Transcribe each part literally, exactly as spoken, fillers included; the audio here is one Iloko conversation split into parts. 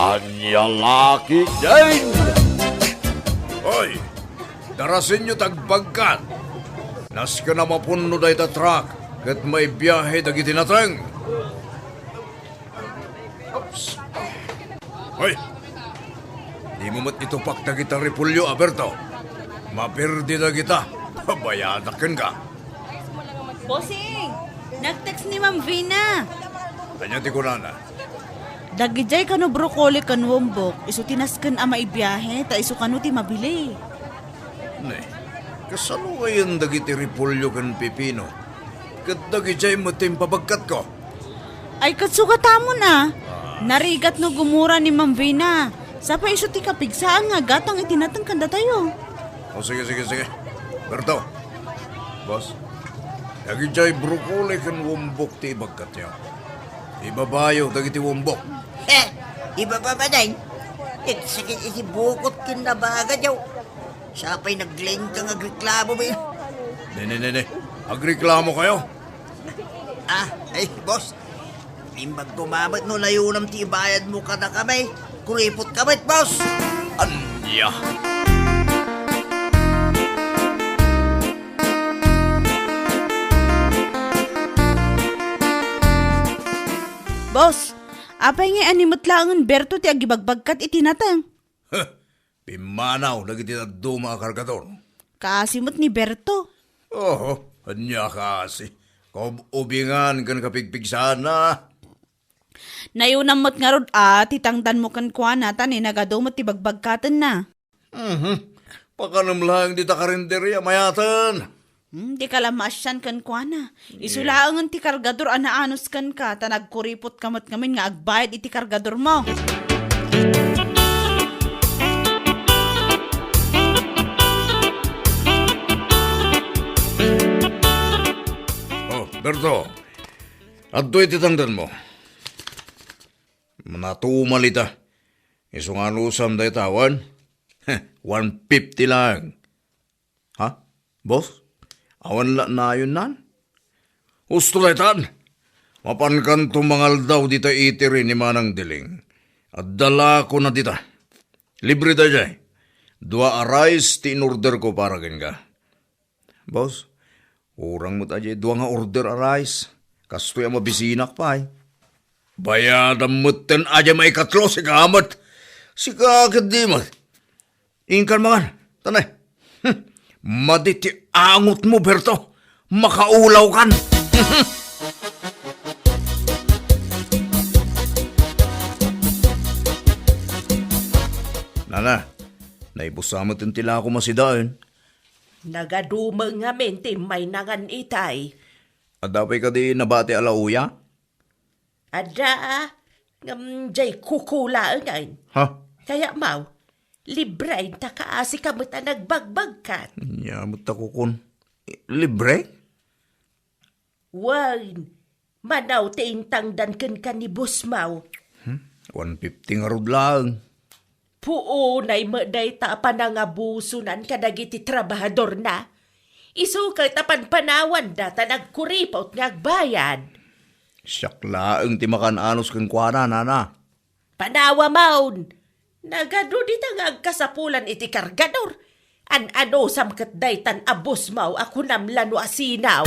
Ania la ketdin? Hoy! Darasenyo ti agbagkat! Nasken a mapunno dayta truck ket maibiahe dagiti nateng. Oops. Hoy! Dimo met itupak dagita repolyo, Berto. Maperdi dagita. Bayadak kenka. Bossing! Nag-text ni Ma'am Vina. Ania ti kunana? Dagidiay kano broccoli ken wombok, isu ti nasken a maibiahe, ta isu kano ti mabili. Ne, kasano ngayen dagiti repolyo ken pipino? Ket dagidiay met ti impabagkatko. Ay, ket sugatamon a. Ah. Narigat no gumura ni Ma'am Vina. Sa pay isu ti kapigsaan nga agatang iti nateng kadatayo. O, sige, sige, sige. Berto. Boss. Dagidiay broccoli ken wombok ti ibagkatyo. Ibabayo dagiti wombok. He, ibaba ba, Day? Nagsakit iti bukot ken nabagadaw. Sa pay naglengka nga agreklamo, bay. Ne, ne, ne, ne. Agreklamo kayo? Ah, ay, boss. Imbag ko mamet no layunam ti ibayad mo kada kamay. Kuripot ka met, boss. Ania? Boss, apay nga animet laengen Berto ti agibagbagkat iti nateng? Huh, pimmanaw dagiti dadduma a kargador. Kaasi met ni Berto. Oho, ania kaasi? Kaub-ubingan ken kapigpigsaanna. Nayunam met ngarud a ti tangdanmo kenkuana ta ni nagadu met ti bagbagkatenna. Mhm. Pakanem laeng dita karinderia, mayaten. Hmm, dika la maasian kenkuana. Isu laengen ti kargador a naanus kenka, ta nagkuripot ka met ngamin nga agbayad iti kargadormo. Oh, Berto, adtoy ti tangdanmo. Natumal ita. Isu nga anusam dayta awan? Heh, one fifty laeng. Ha? Boss? Awan la nayonnan? Husto daytan! Mapankanto mangaldaw dita eatery ni Manang Diling. Adda la kona dita. Libre daydiay. Dua a rice ti in-order ko para kenka. Boss, urang met a diay dua nga order a rice. Kastoy a mabisinak pay. Bayadam metten a diay maikatlo, sika met. Sika ketdi met. Inkan mangan. Tanay. Hmm. Madi ti angotmo, Berto. Makaulawkan. Nana, naibusa metten ti lako masidaen. Nagadu met ngamin ti mainangan itay. Adda pay kadi nabati a lauya? Adda, ngem diay kuko laengen. Ha? Kayatmo, libre ta kaasika met a nagbagbagkat. Ania met ta kukon? Libre? Wen, mano ti intangdan kenka ni bossmo. Hmm? One fifty ngarud laeng. Puonay met dayta a panangabusonan kadagiti trabahadorna. Isu ket a panpanawanda ta nagkuripot nga agbayad. Siak laeng ti makan-anus kenkuana, nana. Panawamon! Nagadu dita nga agkasapulan iti kargador. An-anusam ket daytan a bossmo a kunam la no asino.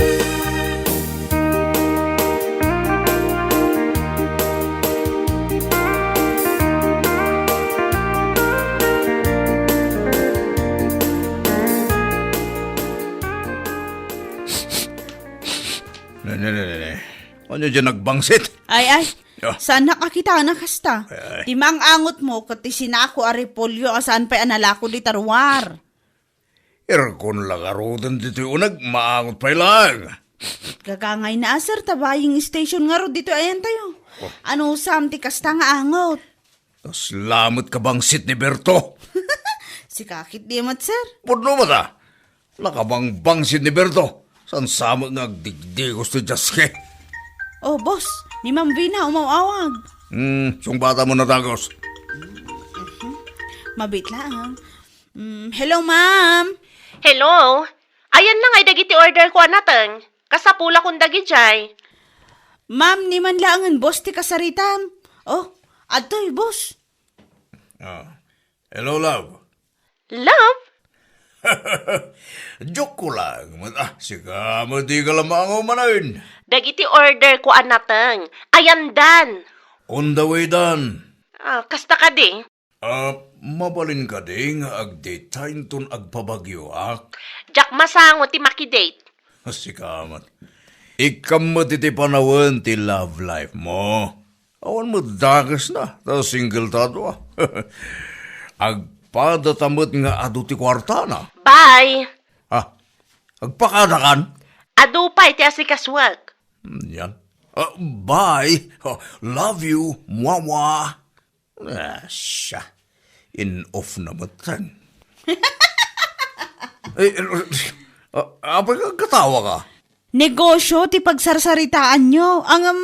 Ne, ne, ne, ne, ne. Ania diay nagbangsit? Ay, ay. Ah. Saanak a kitana kasta. Ay, ay. Ti maang-angotmo ket ti sinako a repolyo a saan pay a nalako dita ruar. Irkon la ngaruden ditoy uneg, maangot pay laeng. Gagangayna a, sir, ta buying station ngarud ditoy ayantayo. Oh. Anusam ti kasta nga angot? Kasla met kabangsit ni Berto. Sika ketdi met, sir. Pudno met a. Nakabangbangsit ni Berto. Saan sa met nga agdigdigos ti jaske. Oh, boss, ni Ma'am Vina umaw-awag. Hmm, sungbatamon a, dagos. Mabiit laeng. Mm, hello, ma'am. Hello. Ayanna ngay dagiti order ko a nateng. Kasapulakon dagidiay. Ma'am, ni man laengen boss ti kasaritam. Oh, adtoy, boss. Ah. Hello, love. Love? Joke ko lang. Met, ah, sika met di ka lamangaw manen. Dagiti order ko a nateng. Ayandan. On the way dan. Ah, kasta kadi? Ah, mabalin kadi nga agdate ta inton agpabagyoak? Diak masango ti makidate. Sika met. Ikkam met iti panawen ti love life mo. Awan met dakesna, ta single ta dua. Agpada ta met nga adu ti kuartana. Bye! Ah, agpakadakan? Adu pay ti asikasuak. Hmm, yan. Ah, bye. Ah, love you. Mwa, mwa. Ah, siya. In off na met. Eh, ah, apay ka, katawa ka? Negosyo ti pagsarsaritaanyo. Ngem,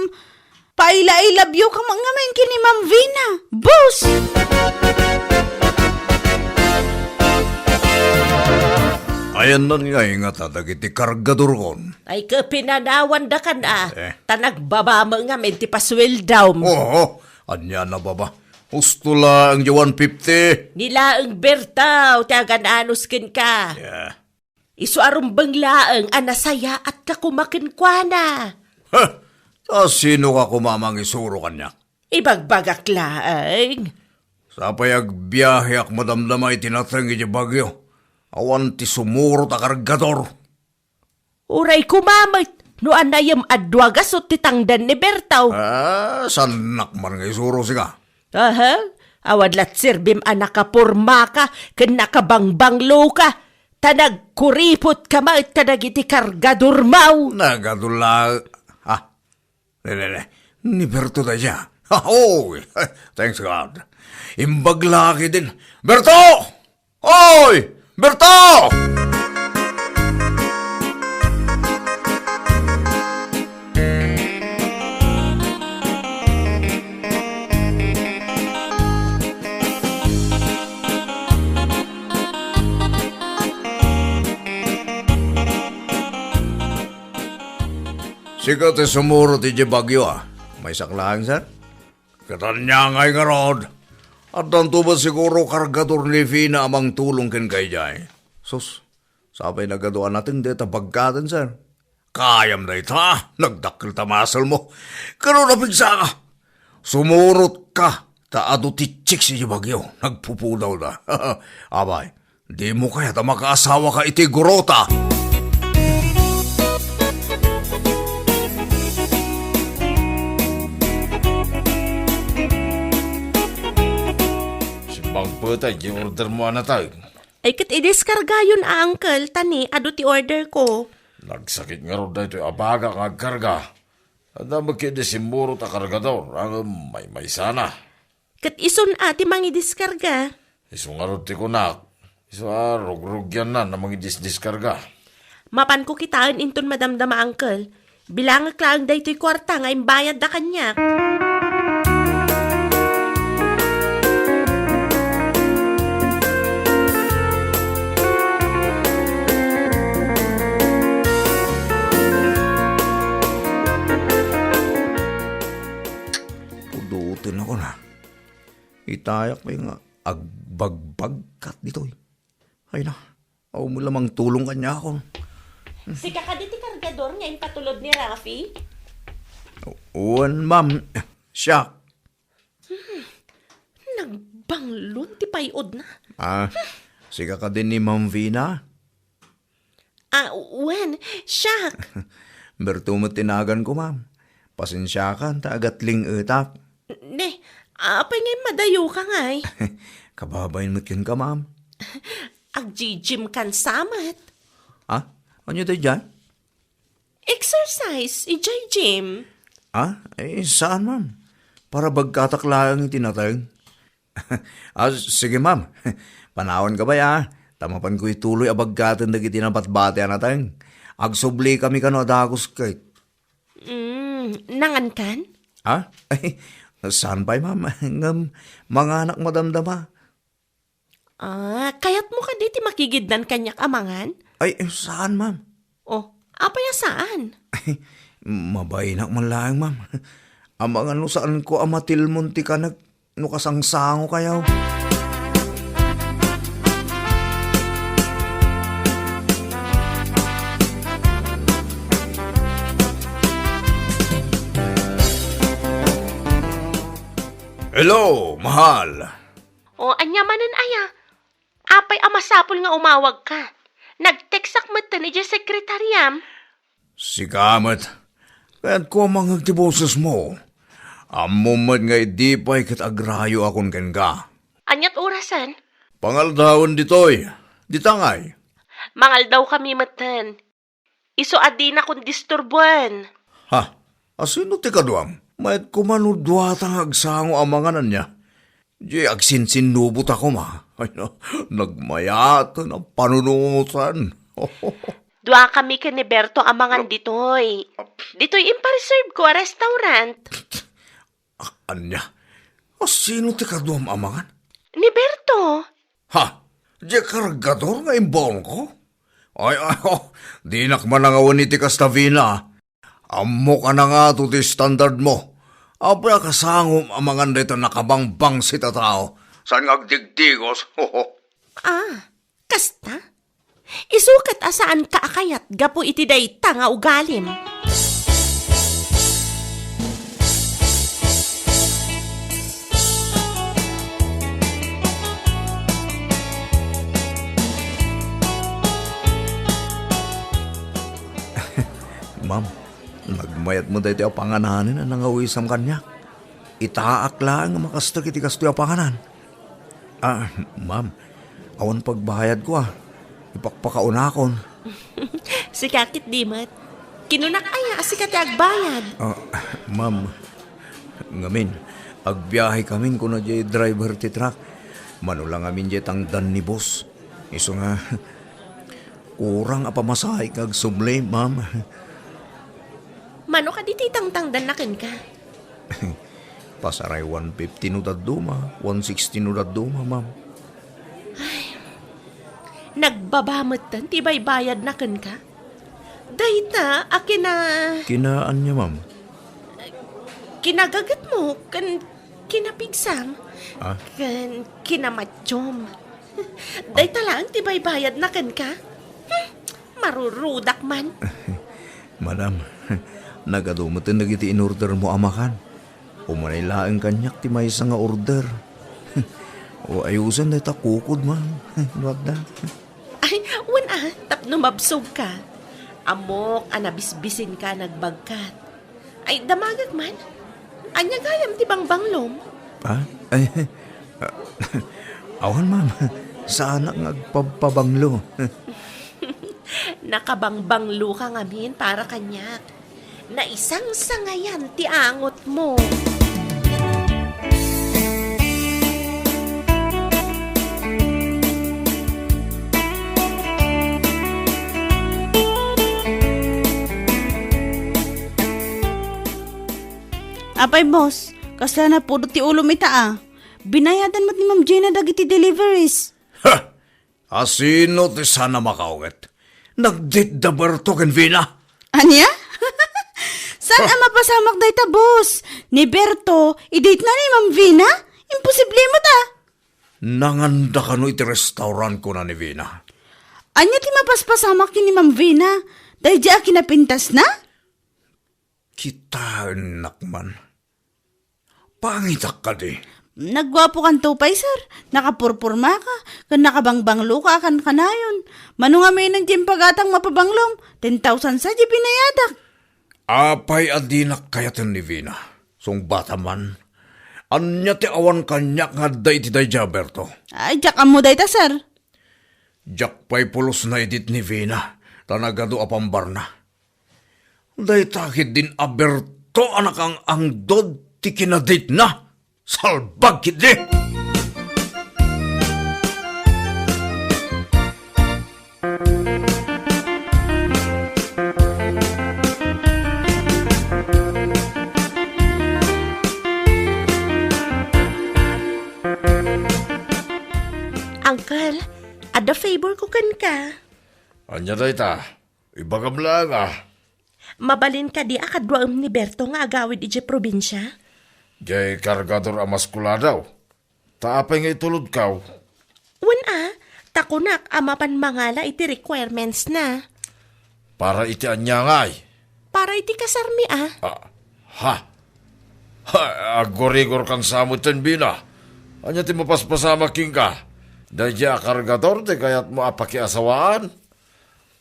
paila-ilabyo ka man ngamin ken ni Ma'am Vina. Boss! Ayandan ngay ngata dagiti kargadorkon. Ay, kapinanawandakan a, Eh. ta nagbaba met ngamin ti pasueldam. Oo, ania na baba? Husto laeng ti one fifty. Ni laeng Bertaw ti agan-anos kenka. Yeah. Isu a rumbeng laeng a nasayaatka koma kenkuana. Heh! Ta sino ka koma mangisuro kaniak? Ibagbagak laeng. Sapay agbiaheak madamdama iti nateng iti bagyo. Awan ti sumurot a kargador. Uray koma met no anayem a dua gasut ti tangdan ni Bertaw. Ah, saannak man nga isuro sika. Aha, awan la ti serbim a nakapormaka ken nakabangbangloka, ta nagkuripotka met kadagiti kargadormaw. Nagadu la, ah, ne, ne, ne. Ni Berto dayta. Oh, thanks God. Imbag la ketdin. Berto! Oy! Berto! Sika ti sumurot iti bagyo, a. Maysak laeng, sir? Ket ania ngay ngarud? Addanto met siguro kargador ni Vina a mangtulong kenka idiay. Sus, sapay nagadu a nateng dayta bagkaten, sir. Kayam dayta, nagdakkel ta muscle mo. Ket no napigsaka, sumurotka, ta adu ti chicks iti bagyo, nagpupudawda. Apay, dimo kayat a makaasawaka iti gurota? Simbang peta iti order mo a nateng. Ay, ket idiskargayon a, uncle, ta ni, adu ti order ko. Nagsakit ngarud daytoy a bagak nga agkarga. Adda met ketdi simmurot a kargador, ngem maymaysana. Ket isun a ti mangidiskarga. Isu ngarud ti kunak. Isu a rugrugyanna a mangidisdiskarga. Mapanko kitaen inton madamdama, uncle. Bilangek laeng daytoy kuarta nga imbayadda kaniak. Pudoten ako na. Itayak pay nga agbagbagkat ditoy. Ay na, awan mo lamang tulong kaniakon. Sika kadi ti kargador nga impatulod ni Rafi? Wen, ma'am. Siak. Nagbanglon ti pay-odna. Ah, sika kadi ni Ma'am Vina? Ah, wen, siak. Berto met ti naganko, ma'am. Pasensiakan ta agatling-etak. Ne, apay nga immadayoka ngay? Kababain met kenka, ma'am. Agjijim kan samet. Ah, ania daydiay? Exercise, idiay gym. Ah, eh, saan, ma'am? Para bagkatak laeng iti nateng. Ah, sige, ma'am. Panawanka pay, ah. Ta mapanko ituloy a bagkaten dagiti nabatbati a nateng. Agsublikami kano a dagus ket. Mm, nangankan? Ah? Ay, saan pay, ma'am? Ngem, manganak madamdama. Ah, kayatmo kadi ti makigidnan kaniak a mangan? Ay, saan, ma'am. Oh, apay a saan? Ay, mabainak man laeng, ma'am. Amangan no saanko a matilmon ti kanek. no kasangsangokayo. Hello, mahal. O, ania manen aya? Apay a masapul nga umawagka? Nag-textak metten idiay sekretariam. Sika met, kayatko a mangngeg ti bosesmo. Ammom met nga idi pay ket agrayoakon kenka. Aniat orasen? Pangaldawen ditoy. Dita ngay? Mangaldawkami metten. Isu a dinakon disturbuen. Ha? Asino ti kaduam? Mayat koma no duata nga agsango a mangan ania. Di agsinsinnubotak koma. Ay, no, nagmayaten a panunutan. Duakami ken ni Berto a mangan ditoy. Ditoy impareserveko a restaurant. A-, ania? Asino ti kaduam a mangan? Ni Berto. Ha? Di kargador nga imbaonko? Ay, ay, oh, dinak manangawen iti kasta, Vina. Ammok a nangato ti standardmo. Apay a kasangom a mangan dayta nakabangbangsit a tao? Saan nga agdigdigos? Ah, kasta? Isu ket a saanka a kayat gapu iti dayta nga ugalim. Ma'am, nagmayat met daytoy a pangananen a nangawisam kaniak. Itaak laeng a makasdek iti kastoy a panganan. Ah, ma'am, awan pagbayadko a. Ipakpakaunakon. Sika ket di met. Kinunak aya a sika ti agbayad? Ah, ma'am, ngamin, agbiahekamin kuna diay driver ti truck. Mano la ngamin diay tangdan ni boss. Isu nga, kurang a pamasahe nga agsubli, ma'am. Mano kadi ti tangtangdanna kenka? Pasaray one fifty no dadduma, one sixty no dadduma, ma'am. Ay, nagbaba metten ti baybayadna kenka? Dayta a kina- Kina ania, ma'am? Kinagagetmo ken kinapigsam. Ah? Ken kinamatyom. Dayta laeng ti baybayadna kenka? Hmm, marurudak man. Madam, nagadu metten dagiti in-ordermo a makan. Umanay laeng kaniak ti maysa nga order. O, ayusen dayta kukod, ma'am. No adda. Ay, wen a, tapno mabsogka. Ammok a nabisbisinka nagbagkat. Ay, damagek man. Ania gayam ti bangbanglom? Ha? Ay, ah, awan, ma'am. Saanak nga agpabpabanglo. Nakabangbangloka ngamin para kaniak. Naisangsangayan ti angotmo. Apay, boss, kasla napudot ti ulom ita a? Binayadan met ni Ma'am Gina dagiti deliveries. Ha! Asino ti saan a makauget? Nagdate da Berto ken Vina. Ania? Saan a mapasamak dayta, boss? Ni Berto, i-date na ni Ma'am Vina? Imposible met a. Nanganda kano iti restaurant kuna ni Vina? Ania ti mapaspasamak ken ni Ma'am Vina? Daydiay a kinapintasna? Kitaennak man. Pangitak kadi? Nagguapokanto pay, sir. Nakapurpurmaka, ken nakabangbangloka a kankanayon. Mano ngamin ti impagatang mapabanglom, ten thousand sa di binayadak. Apay a dinak kayaten ni Vina? Sungbata man. Ania ti awan kaniak nga adda iti daydiay a Berto? Ay, diak ammo dayta, sir. Diak pay pulos naidit ni Vina, ta nagadu a pambarna. Dayta ketdin a Berto a nakang-angdod ti kinaditna. Salbag ketdi! Uncle, adda favor ko kenka. Ania dayta? Ibagam laeng a. Mabalin kadi a kaduaem ni Berto nga agawid idiay probinsia? Jay kargador a maskuladaw. Ta apay nga itulodkaw? Wen a, ta kunak a mapan mangala iti requirements na. Para iti ania ngay? Para iti kasarmi a. Ah, ha? Ha, aggurigor kan samuten, Vina. Ania ti mapaspasamak kenka? Daydiay a kargador ti kayatmo a pakiasawaan?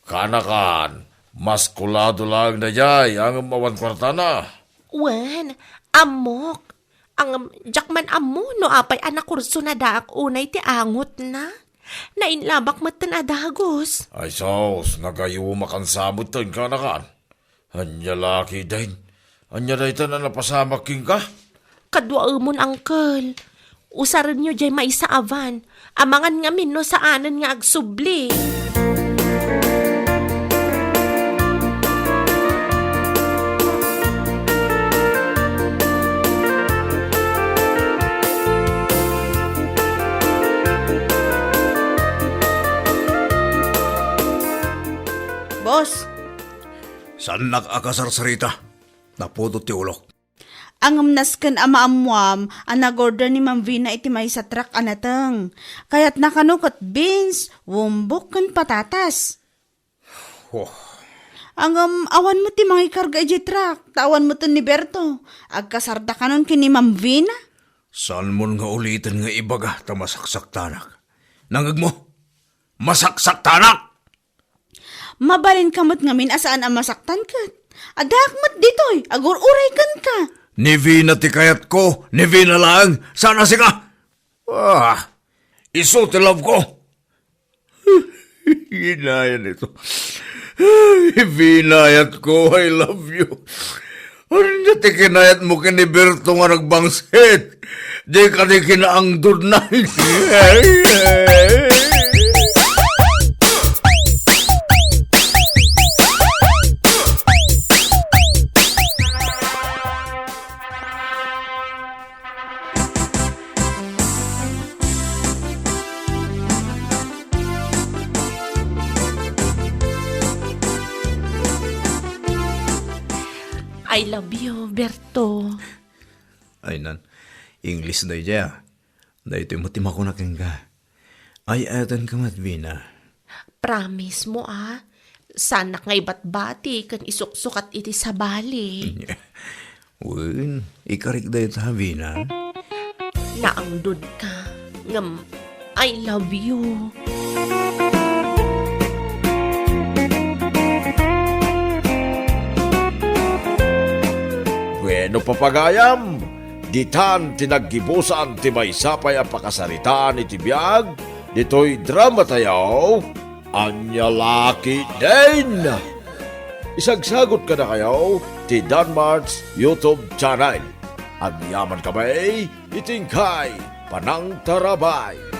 Kanakan, maskulado laeng daydiay, ngem awan kuartana. Wen, ammok. Ngem, diak man ammo no apay a nakurso na daak unay ti angotna. Nainlabak metten a dagus. Ay sus, nagayumak a samuten kanakan. Ania la ketdin? Ania dayta a napasamak kenka? Kaduaemon, uncle. Usarenyo jay maysa a van. Amangan ngamin no saanen nga agsubli. Boss, saannak a kasarsarita. Napudot ti ulok. Ngem nasken a maammuam a nag-order ni Ma'am Vina iti maysa truck a nateng. Kayatna kano ket beans, wombok, ken patatas. Oh. Ngem awan met ti mangikarga idiay truck, ta awan metten ni Berto. Agkasarda kanon ken ni Ma'am Vina. Saanmon nga uliten nga ibaga ta masaksaktanak. Nangngegmo? Masaksaktanak! Mabalinka met ngamin a saan a masaktan ket. Addaak met ditoy, agur-uray kenka. Ni Vina ti kayatko, ni Vina laeng, saan a sika. Ah, isu ti love ko. Ginayan ito. Ay, Vina, ayatko, I love you. Ania ti kinayatmo ken ni Berto nga nagbangsit? Dika ti kinaangdodna. I love you, Berto. Ay nan, English daydiay a. Daytoy met ti makuna kenka. Ay-ayatenka met, Vina. Promise mo, a? Saanak nga ibatbati ken isuksukat iti sabali. Wen, ikarik dayta, Vina. Naangdodka, ngem I love you. Bueno, papagayam, ditan ti naggibusan ti maysa pay a pakasaritaan iti biag ditoy dramatayo, Ania La Ketdin. Isagsagut kadakayo ti Danmart's YouTube channel. Agyamankami iti inkay panangtarabay.